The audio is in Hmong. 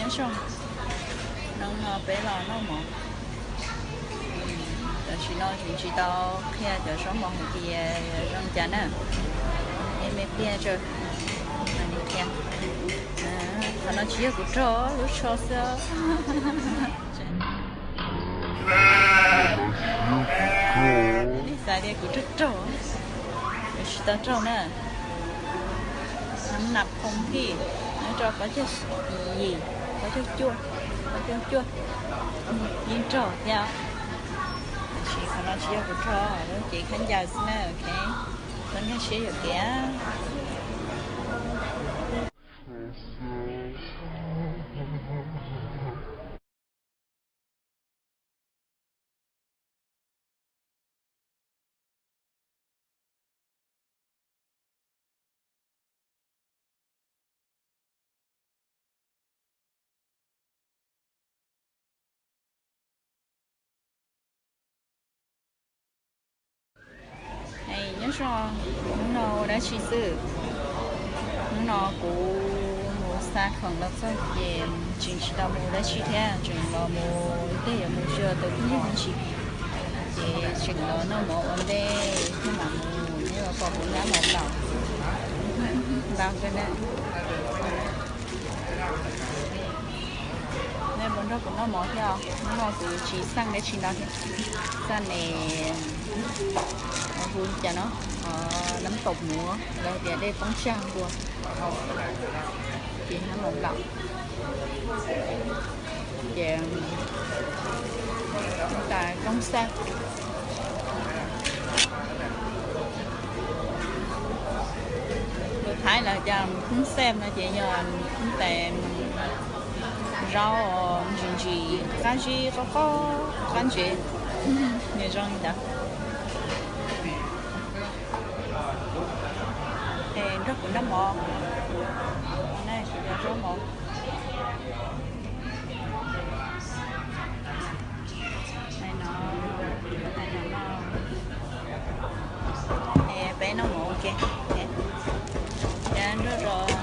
Zoo, hnub no peb los noj mov. Tam sim no tseem tsis tau qhia cov zaub mov hais tias zoo cas na. Nej me pliag tso, qhia. Qhov no tsis yog kuv rog, lub tsho xwb. Nej xav tias kuv rog rog, kuv tsis tau rog na. Nab nas phoo thij, nyob rau plaub caug yim, plaub caug cuaj, plaub caug cuaj, yeej rog thiab. Tiam sis qhov no tsis yog kuv rog, lub cev khaub ncaws xwb na. Ok, koj nkag siab yuam kev. Nyob zoo, hnub no ua dab tsi xwb? Hnub no kuv mus xa khoom los txog ces tseem tsis tau mus ua dab tsi thiab, tseem los mus tej yuav mus xyuas tus phooj ywg me ntsis, ces tseem los noj mov ua ntej thiab mam mus, neb puas pom kuv nyob los laus ntau kawg na. Nej puas nrog kuv noj mov thiab os? Hnub no kuv tsis xaj dab tsi ntau thiab, xaj ne, hu cas no, nab tom muv, lawv tias dej poob tsag npua, ces nyob los laus, ces tas koob xaj. Lus Thaib lawv tias koob xaj no ces yog koob tes zaub ntsis ntsis qab zib qaub qaub qab ntsev, nws zoo li ntawd. Es nrog kuv noj mov, kuv yog zaub mov. Peb noj mov ua ke, nrog zos